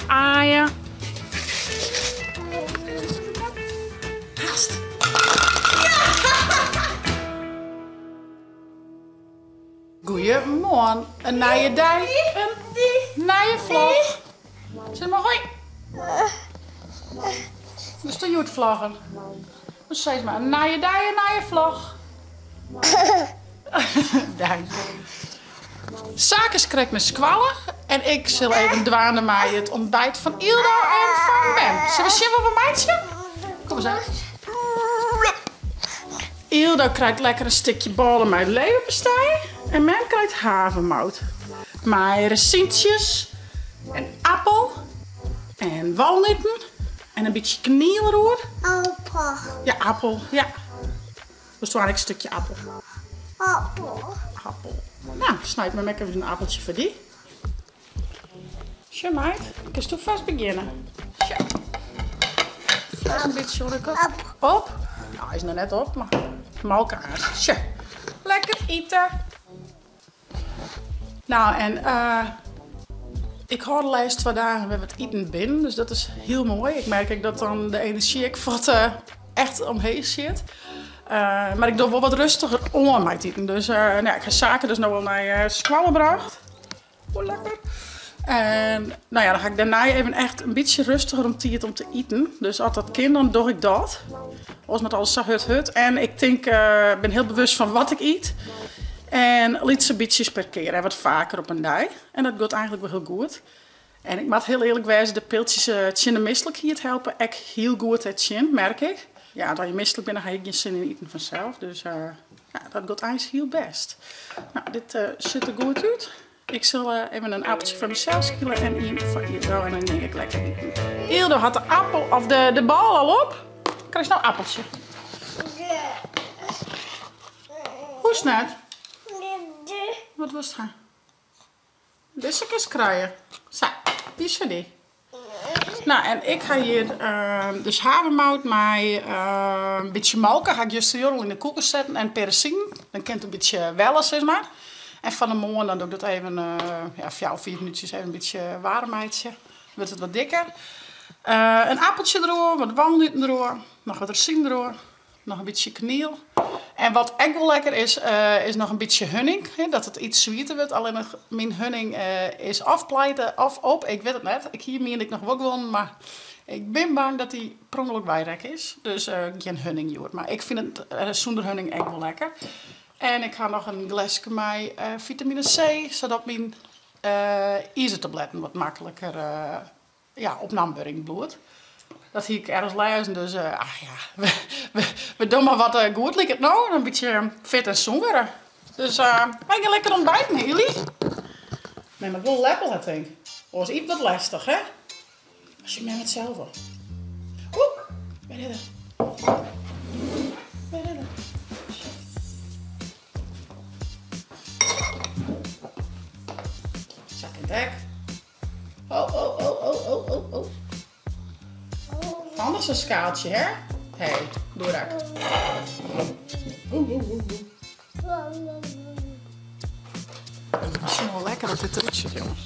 Aaien. Hast. Goeiemoarn, in nije dei, in nije vlog. Sis mar hoi. Moatst hjoed vloggen? No sis mar, in nije dei, in nije vlog. Dank. Sake is krekt nei skoalle en ik sil even dwaande mei it ontbijt fan Yldo en fan mem. Sille we sjen wat we meitsje? Kom ris even. Yldo krijt lekker in stikje bôle mei leverpastei en mem krijt havermout mei rezyntsjes en appel en walnuten en in bytsje kniel deroer. Appel. Ja, appel, ja. Wolst ek in stikje appel? Appel. Appel. Nou, snijt mem ek even in appeltsje foar dy. Sjoch meid, kinsto fêst begjinne. Sjoch. Fles in bytsje oan de kant. Op. Nou, hy is noch net op, mar molke aanst. Sjoch. Lekker ite. Nou, en ik hâld de lêste twa dagen wer wat iten binnen, dus dat is hiel moai. Ik merk ek dat dan de enerzjy ek fuort echt omheech sjit. Mar ik doch wol wat rêstiger oan mei it iten. Dus no ja, ik ha Sake dus no al nei skoalle brocht. Oeh, lekker. En no ja, dan ha ik dêrnei even echt in bytsje rêstiger om tiid om te iten. Dus as dat kin, dan doch ik dat. Oars moat alles sa hurd hurd. En ik tink, bin hiel bewust fan wat ik yt. En lytse bytsjes per kear en wat faker op in dei. En dat giet eigenlik wol hiel goed. En ik moat hiel earlik wêze, de piltsjes tsjin de mislikheid helpe ek hiel goed dêrtsjin, merk ik. Ja, as je mislik binne, dan ha je ek gjin sin yn iten fansels. Dus ja, dat giet eins hiel bêst. No, dit sjocht der goed út. Ik sil even in appeltsje foar mysels skile en ien foar Yldo en dan gean ik lekker iten. Yldo hat de appel of de bôle al op. Krijst no appeltsje? Hoecht net. Wat wolst ha? Dizze kinst krije. Sa, dy is foar dy. No, en ik ha hjir dus havermout mei in bytsje molke, ha ik justerjûn al yn de koelkast setten, en peresinen. Dan kin it in bytsje welle, sis mar. En fan 'e moarn dan doch ik dat even, ja, fjouwer, fiif minútsjes even in bytsje waarm meitsje. Dan wurdt it wat dikker. In appeltsje deroer, wat walnuten deroer, noch wat resinen deroer. Noch in bytsje kniel. En wat ek wol lekker is, is noch in bytsje huning. Dat it yts swieter wurdt. Allinnich myn huning is of pleite of op. Ik wit it net. Ik hie miende ik noch wol gewonnen, mar ik bin bang dat dy per ûngelok weirekke is. Dus gjin huning hjoed. Mar ik fyn it sûnder huning ek wol lekker. En ik ha noch in gleske mei fitamine C, sadat myn izertabletten wat makliker ja, opnaam wurde yn it bloed. Dat hie ik ergens lêzen, dus ach ja, we dogge mar wat goed liket no. In bytsje fit en sûn wurde. Dus wy gean lekker ontbijten, Hilly. Mem moat wol in leppel ha, tink. Oars yt wat lestich, hè? As je mem it sels wol. Oeh, wêr is er? Wêr is er? Sa kin it ek. Oh, oh, oh, oh, oh, oh, oh. Handich sa'n skaaltsje, hè? Hé, doerak. Oh, oh, oh, oh. Sjoch hoe lekker dat dit derút sjocht, jonges.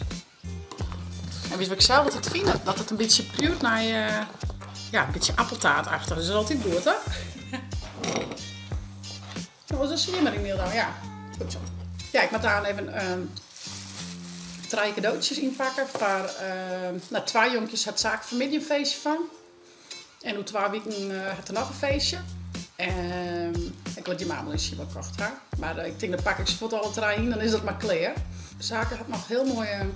En witst wat ik sels altyd fyn? Dat it in bytsje priuwt nei, ja, in bytsje appeltaartachtich. Dus dat is altyd goed, hè? Zo, was dat slimmer Emiel dan? Ja, goed zo. Ja, ik moat daar even trije cadeautjes ynpakke foar no, twa jonkjes hat Sake fan 'e middei in feestje fan. En oer twa wiken hat er noch in feestje. En ik lit jim allemaal eens wat kocht ha. Mar ik tink dan pak ik se fuort alle trije yn, dan is dat mar klear. Sake hat noch hiel moaie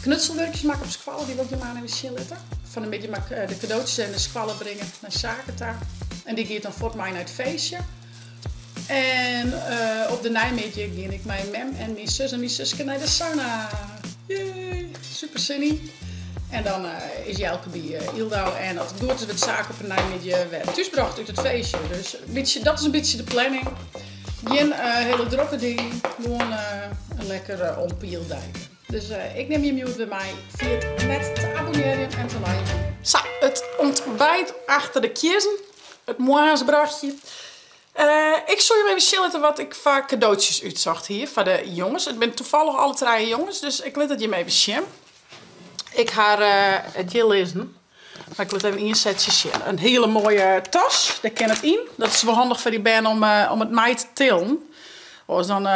knutselwurkjes makke op skoalle, dy wol ik jim aanst even sjen litte. Fan 'e middei moat ik de cadeautjes even nei skoalle bringe, nei Sake ta. En dy giet dan fuort mei nei it feestje. En op de neimiddei gean ik mei mem en myn sus en myn suske nei de sauna. Yay! Super sin yn. En dan is Jelke by Yldo en as it goed is wurdt Sake op de neimiddei wer thúsbrocht út it feestje. Dus dat is in bytsje de planning. Gjin hiele drokke dingen, gewoan in lekker ompieldeike. Dus ik nim jim hjoed wer mei. Ferjit net te abonnearjen en te liken. Sa, it ontbijt achter de kiezen. It moarnsbrochje. Ik soe jim even sjen litte wat ik foar kadootsjes útsocht hie foar de jonges. It binne toevallig alle trije jonges, dus ik lit it jim even sjen. Ik ha it hjir lizzen, mar ik lit even ien setsje sjen. In hiele moaie tas, dêr kin it yn. Dat is wol handich foar dy bern om it mei te tillen. Oars dan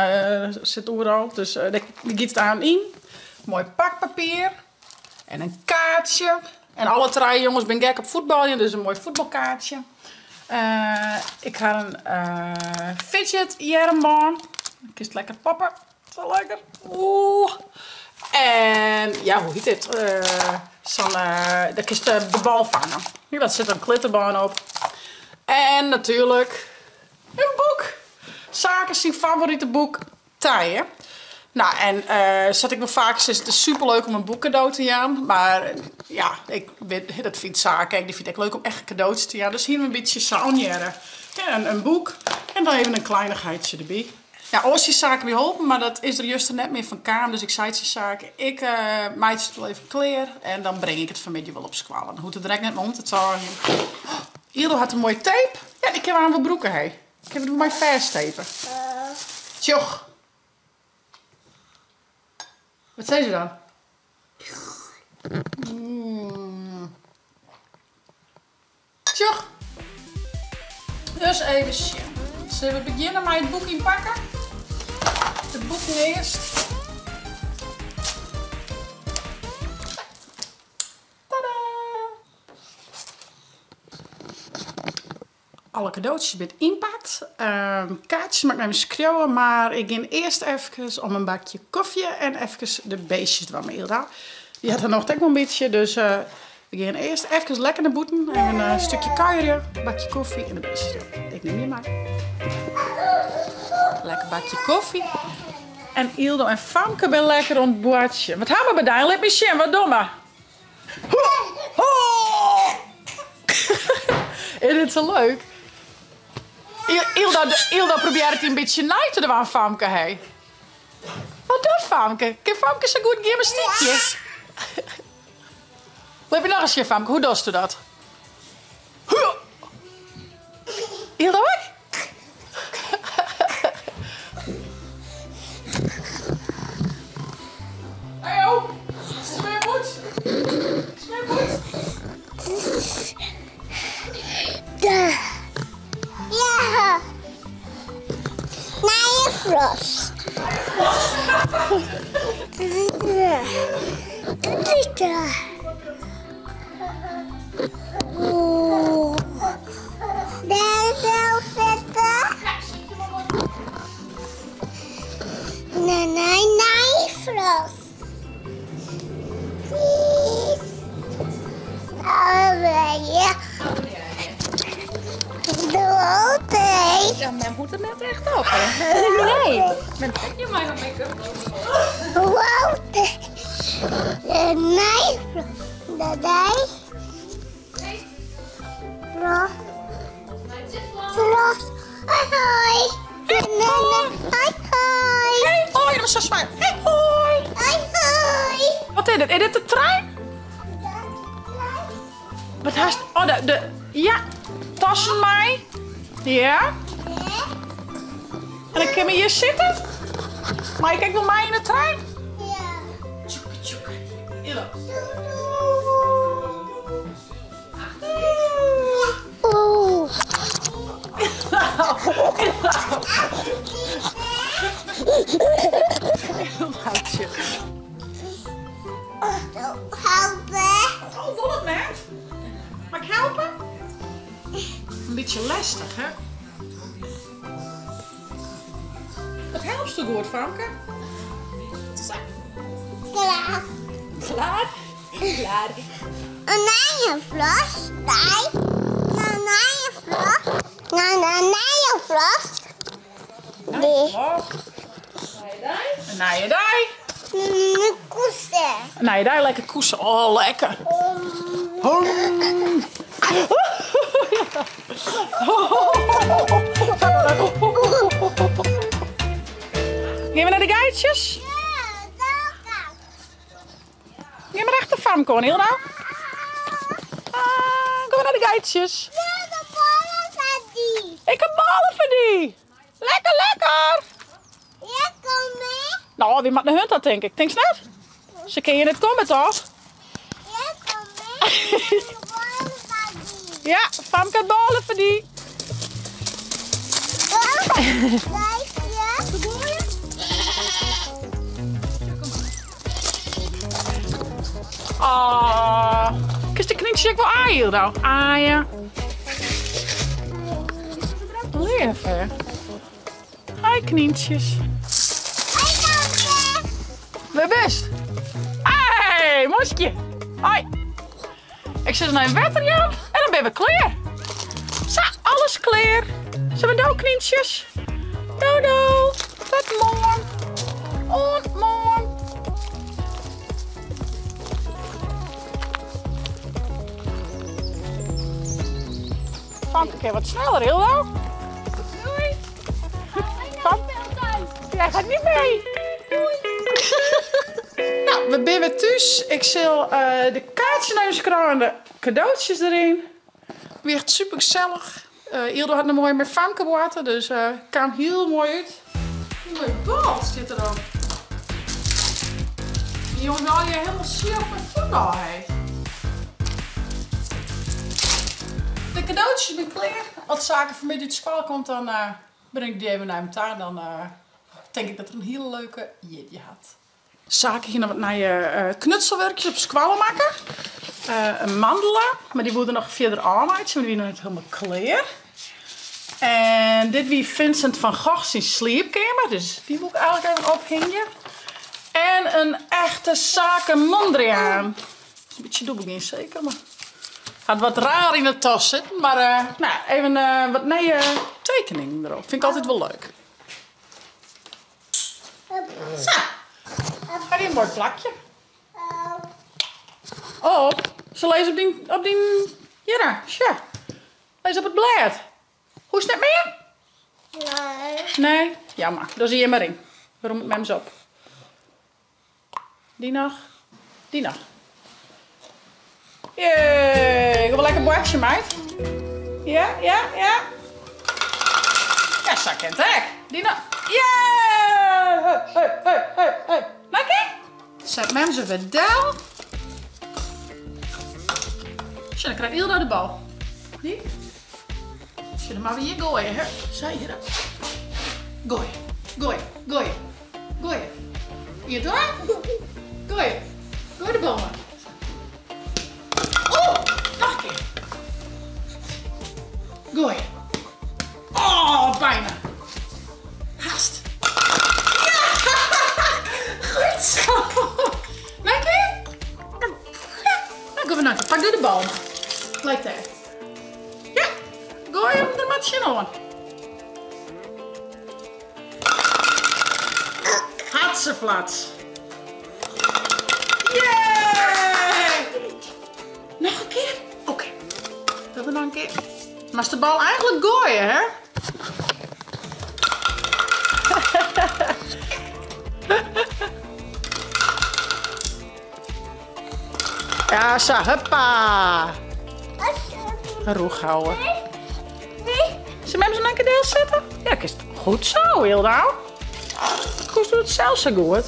sit it oeral, dus dêr giet it aan yn. Moai pakpapier en in kaartsje. En alle trije jonges binne gek op fuotbaljen, dus in moai fuotbalkaartsje. Ik ha in fidget earmbân. Dan kinst lekker poppe. Sa lekker. Oeh. En ja, hoe hjit dit? Sa'n, dêr kinst de bal fange. Ja, dêr sit in klittenbân op. En natuerlik in boek. Sake syn favorite boek, Tije. No, en sa't ik wol faker sis, it is superleuk om in boek kado te jaan, mar ja, ik wit, dat fynt Sake ek, dy fynt ek leuk om echt kadootsjes te jaan. Dus hiene we in bytsje sa ornearre. In boek en dan even in kleinigheidje derby. Ja, oars hie Sake my holpen, mar dat is der juster net mear fan kaam. Dus ik sei tsjin Sake, ik meitsje it wol even klear en dan bring ik it fanmiddei wol op skoalle. Dan hoecht er der ek net mei om te tôgjen. Ildo hat in moaie tape. Ja, dy kinne we aanst wol brûke, hé. Kinne we der mei fêsttape. Tsjoch. Wat sei se dan? Tsjoch. Dus even sjen. Sille we begjinne mei it boek ynpakke? De boeken earst. Tada! Alle kadootsjes binne ynpakt. Kaartsjes moat ik noch even skriuwe, mar ik gean earst efkes om in bakje kofje en efkes de beestjes dwaan mei Ilda. Dy hat har nocht ek wol in bytsje, dus we gean earst efkes lekker nei bûten. Even in stikje kuierje, bakje kofje en de beestjes dwaan. Ik nim jim mei. Lekker bakje kofje. En Ildo en Famke binne lekker oan it boartsjen. Wat ha we by dy? Lit my sjen, wat domme. Is dit sa leuk? Ilda, Ilda probearret in bytsje nei te dwaan, Famke, hé. Wat docht Famke? Kin Famke sa goed gymnastykje? Lit my noch ris sjen, Famke, hoe dochsto dat? Ilda ek? Hey ho! Smeerpoets! Smeerpoets! Ja! Nije flos. Dêr del sitte. Nee, nee, nee, flos. Ja, men moet er net echt op, hè? Nee. Men trekt je maar op make-up. Nee, nee. Hoi, hoi. Hoi, hoi. Hey, hoi, dat was zo zwaar. Hey, hoi. Hoi, hoi. Wat is dit? Is dit de trein? Wat hast? Oh, de, ja, tassen mei. Ja. En dan kinne we hjir sitte. Mei ik ek wol mei yn de trein? Ja. Tjoeke, tjoeke. Illo. Helpe. Oh, wol it net? Moat ik helpe? In bytsje lestich, hè? Wat helpst goed, Famke? Sa. Klaar. Klaar? Klaar. Een nije flos. Nee. Een nije flos. Nee, een nije flos. Nee. Een nije dei. Een koesen. Een nije dei, lekker koesen. Oh, lekker. Hom. Gean we nei de geitsjes? Gean mar achter Famke oan, Hilda. Ah, kom mar nei de geitsjes. Ja, de ballen foar dy. Ik ha ballen foar dy. Hey! Lekker, lekker! Ja, kom mee. Nou, wie moat nei hun ta, tink ik. Tinkst net? Se kinne hjir net komme, toch? Ja, kom mee. Ja, Famke hat bôle foar dy. Oh, kinst de knyntsjes ek wol aaie, Hilda? Aaie. Leaf, hè? Hi, knyntsjes. Hoi, tante. Wêr bist? Hey, moskje. Hoi. Ik sil se nei wetter jaan en dan binne we klear. Sa, alles klear. Sille we do, knyntsjes? Do, do. Tot moarn. Oant moarn. Famke kin wat sneller, Hildo. Doei. Famke. Jij gaat niet mee. Doei. Nou, we binne wer thús. Ik sil eh, de kaartsjes nei ús en de kadootsjes deryn. Wie echt super gesellich. Uh, Ildo hat noch moai mei Famke boarte, dus uh, kaam hiel moai út. Een mooie bal stiet der dan. Die jongens al je helemaal sierlijk met voetbal, hé. De cadeautjes binne klear. As Sake fanmiddei út skoalle komt, dan uh, bring ik dy even nei him ta. Dan uh, tink ik dat er in hiele leuke jierdei hat. Sake hie noch wat nije knutselwurkjes op skoalle makke. In mandala, mar dy woe er noch fierder ôfmeitsje, want dy wie noch net hielendal klear. En dit wie Vincent van Gogh syn sliepkeamer, dus dy woe ik eigentlik even ophingje. En in echte Sake Mondriaan. Is in bytsje dûbel gien seker, mar hat wat raar yn de tas sitten. Mar nou, even wat nije tekeningen derop. Fyn ik altyd wol leuk. Sa, ha dy in moai plakje. Op, se lizze op dyn, op dyn, hjirre, sjoch. Lizze op it blêd. Hoechst net mear? Nee. Nee? Jammer, dan sil hjir mar yn. Werom mem se op. Dy noch, dy noch. Jee, ik wol lekker boartsje, meid. Ja, ja, ja. Ja, sa kin it ek. Dy noch. Jee! Hey, hey, hey, hey, hey. Lekker? Set mem se wer del. Sjoch, dan krijt Ilda de bal. Dy. Sjoch, dan moatte we hjir goaie, hè. Sa, hjir. Goaie, goaie, goaie. Goaie. Ien, twa. Goaie. Goai de bal mar. Oeh, noch in kear. Goaie. Oh, bijna. Hast. Ja! Goed zo. Lekker? Ja. Nou, kom maar Pak doe de bal. Lijkt daar. Ja, gooi hem der mar tsjinoan. Hatseflats. Yay! Noch in kear? Oké. Dat we noch in kear. Moatst de bal eigentlik goaie, hè? Ja, sa, huppa. Rûch houwe. Sil mem se noch in kear delsette? Ja, kinst goed zo, Hilda. Koest doe it sels sa goed.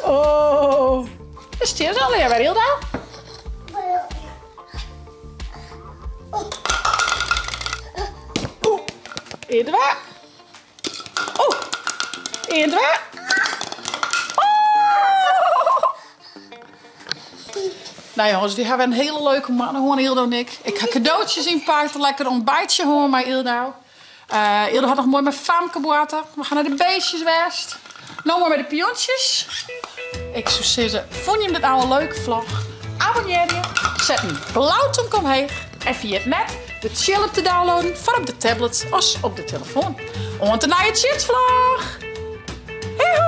Oh, dêr stean se allegear wer, Hilda. Oeh, ien, twa. Oeh, ien, twa. Nou jongens, wy hawwe in hiele leuke moanne hân, Ildo en ik. Ik ha kadootsjes ynpakt, lekker ontbijtsje hân mei Ildo. Uh, Ildo hat noch moai mei Famke boarte. We ha nei de beestjes west. No moai mei de piontsjes. Ik soe sizze, fûn jim dit nou in leuke vlog? Abonnearje, set in blau tomke omheech en ferjit net de Tsjil-app te downloaden foar op de tablet of op de telefoan. Oant de nije Tsjitsvlog! Hej hoi!